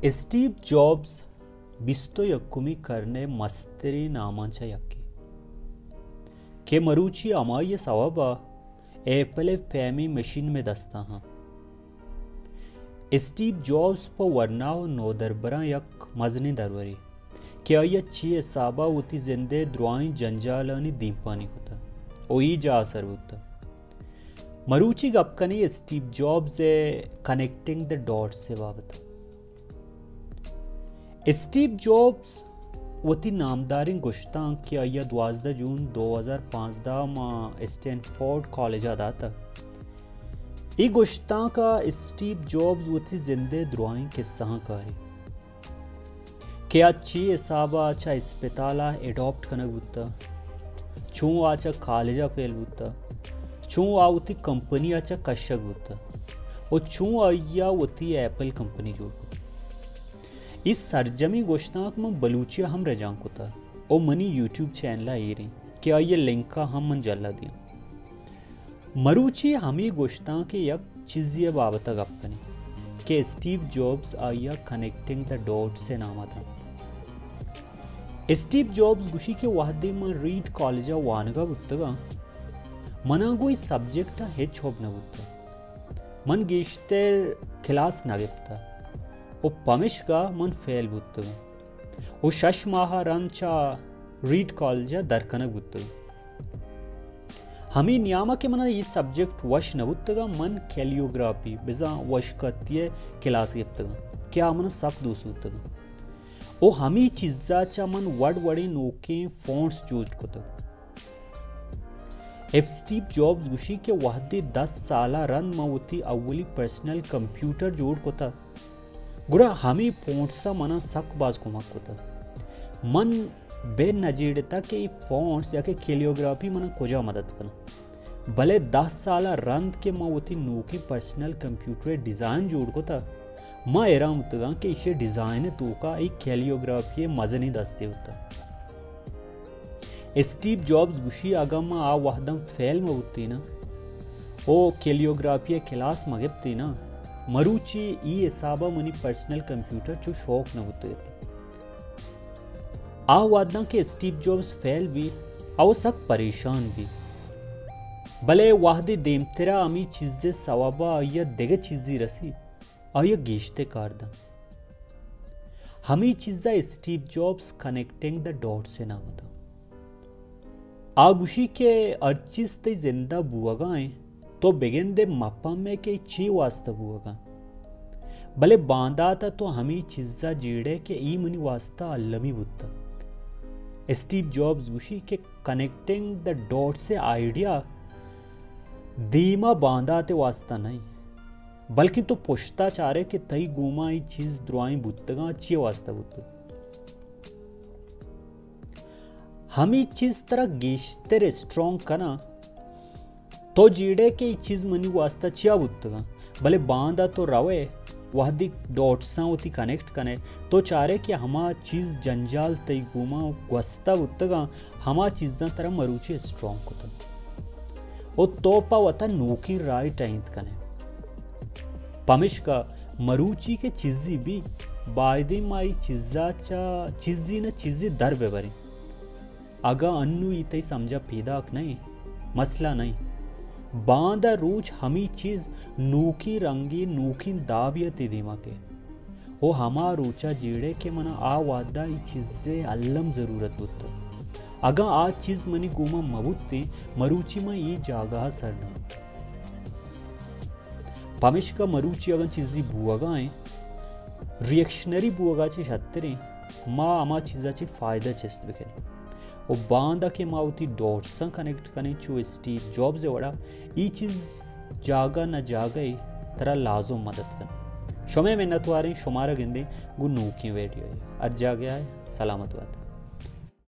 Steve jobs بیست و یکمی کرن ءِ مستریں ناماں چہ یکے کہ مروچی ہمائی ءِ سوب ءَ ایپل ءِ پیمیں مشین مئے دستاں ہاں۔ اسٹیو جابز پہ ورنا و نودربراں یک مزنیں درورے کہ آئی ءَ چی حساب ءَ وتی زند ءِ درائیں جنجالانی دیمپانی کتہ و اے جاہ سر بوتہ۔ مروچی گپ کنیں اسٹیو جابز ءِ کنیکٹنگ دی ڈاٹس ءِ بابت ءَ۔ اسٹیو جابز وتی نامداریں گشتانک کہ آئی ءَ دوازدہ جون دو ہزار پانزدہ ءَ ماں اسٹینفورڈ کالج ءَ داتہ، اے گشتانک ءَ اسٹیو جابز وتی زند ءِ درائیں قصہاں کاری کہ آ چی حساب ءَ چہ اسپتال ءَ اڈاپٹ کنگ بوتہ، چوں آ چہ کالج ءَ فیل بوتہ، چوں آ وتی کمپنی ءَ چہ کشگ بوتہ و چوں آئی ءَ وتی ایپل کمپنی جوڑ کت۔ اے سرجمیں گشتانک من بلوچی ءَ ہم رجانک کتہ و منی یوٹیوب چینل ءَ ایر انت کہ آئی ءِ لنک ءَ ہم من جہلا دیاں۔ مروچی ہمے گشتانک ءِ یک چیزے ءِ بابت ءَ گپ کنیں کہ اسٹیو جابز آئی ءَ کنیکٹنگ دی ڈاٹس ءِ نام ءَ دنت۔ اسٹیو جابز گوشی کہ وہدے من ریڈ کالج ءَ وانگ ءَ بوتگاں، منا گوں اے سبجیکٹ ءَ ہچ حب نہ بوتگ۔ من گیشتر کلاس نہ گپتہ و پمشکا من فیل بوتگاں و شش ماہ ءَ رند چہ ریڈ کالج ءَ در کنگ بوتگاں۔ ہمے نیام ءَ کہ منا اے سبجیکٹ وش نہ بوتگاں، من کیلیوگرافی بزاں وشکتی ءِ کلاس گپتگاں کہ آ منا سک دوست بوتگاں و ہمے چیز ءَ چہ من وڑ وڑیں نوکیں فونٹس جوڑ کتگ۔ اسٹیو جابز گوشی کہ وہدے دس سال ءَ رند من وتی اولی پرسنل کمپیوٹر جوڑ کتہ، گڑا ہمے فونٹس ءَ منا سک باز کمک کتہ۔ من بہ نہ جیڑتہ کہ اے فونٹس یا کہ کیلیوگرافی منا کجا مدد کناں۔ بلے دہ سال ءَ رند کہ من وتی نوکیں پرسنل کمپیوٹر ءِ ڈیزائن جوڑ کتہ، من حیران بوتگاں کہ ایشی ءِ ڈیزائن ءِ توکا اے کیلیوگرافی ءِ مزنیں دستے بوتہ۔ اسٹیو جابز گوشی، اگاں من آ وہداں فیل مہ بوتیناں او کیلیوگرافی ءِ کلاس مہ گپتیناں، مروچی اے حساب ءَ منی پرسنل کمپیوٹر چو شوق نہ بوتگ ات۔ آ وہداں کہ اسٹیو جابز فیل بی، او سک پریشان بی۔ بلے وہدے دیمترا ہمے چیز ءِ سوب ءَ آئی ءَ دگہ چیزے رسی، آئی ءَ گیشتر کار دنت۔ ہمے چیز ءَ اسٹیو جابز کنیکٹنگ دی ڈاٹس ءِ نام دنت۔ آ گوشی کہ ہر چیز تئی زند ءَ بوہگا انت، تو بگندے مپمے کہ اے چی واسطہ بوہگا انت۔ بلے باندات ءَ تو ہمے چیز ءَ جیڑے کہ اے منی واسطہ المی بوتہ۔ اسٹیو جابز گوشی کہ کنیکٹنگ دی ڈاٹس ءِ آئیڈیا دیما باندات ءِ واسطہ نہ انت، بلکیں تو پشتا چارے کہ تئی گوما اے چیز درائیں بوتگاں، چی واسطہ بوتگ۔ ہمے چیز ترا گیشتر اسٹرانگ کناں۔ تو جیڑے کہ اے چیز منی واسطہ چیا بوتگاں، بلے باندا تو روئے، وہدے ڈاٹساں وتی کنیکٹ کنے، تو چارے کہ ہما چیز جنجال تئی گوما گوستہ بوتگاں، ہما چیزاں ترا مروچی اسٹرانگ کتگ و تو پہ وتا نوکیں راہے ٹہینت کنے۔ پمشکا مروچی کہ چیزے بی، بایدیں ما اے چیزا چہ چیزے نہ چیزے در ببریں۔ اگاں انو اے تئی سمجھا پیداک نہ انت، مسئلہ نہ انت۔ باندا روچ ہمے چیز نوکیں رنگے، نوکیں دابے ءَ تئی دیما کئیت۔ او ہما روچا جیڑے کہ منا آ وہدا اے چیزے الم ضرورت بوتگ۔ اگاں آ چیز منی گوما مہ بوتیں، مروچی من اے جاگہا سر نہ بوتاں۔ پمشکا مروچی اگاں چیزے بوہگا انت، ریئیکشنری بوہگا چہ شتریں، ما ہما چیزا چہ فائدہ چست بکنیں۔ و باندا کہ ما وتی ڈاٹساں کنیکٹ کنیں چو اسٹیو جابز ءِ وڑا، اے چیز جاگہ نہ جاگہے ترا لازم مدد کنت۔ شمئے منتواریں، شمارا گندیں گوں نوکیں ویڈیوے۔ ہر جاگہا ئے سلامت بات۔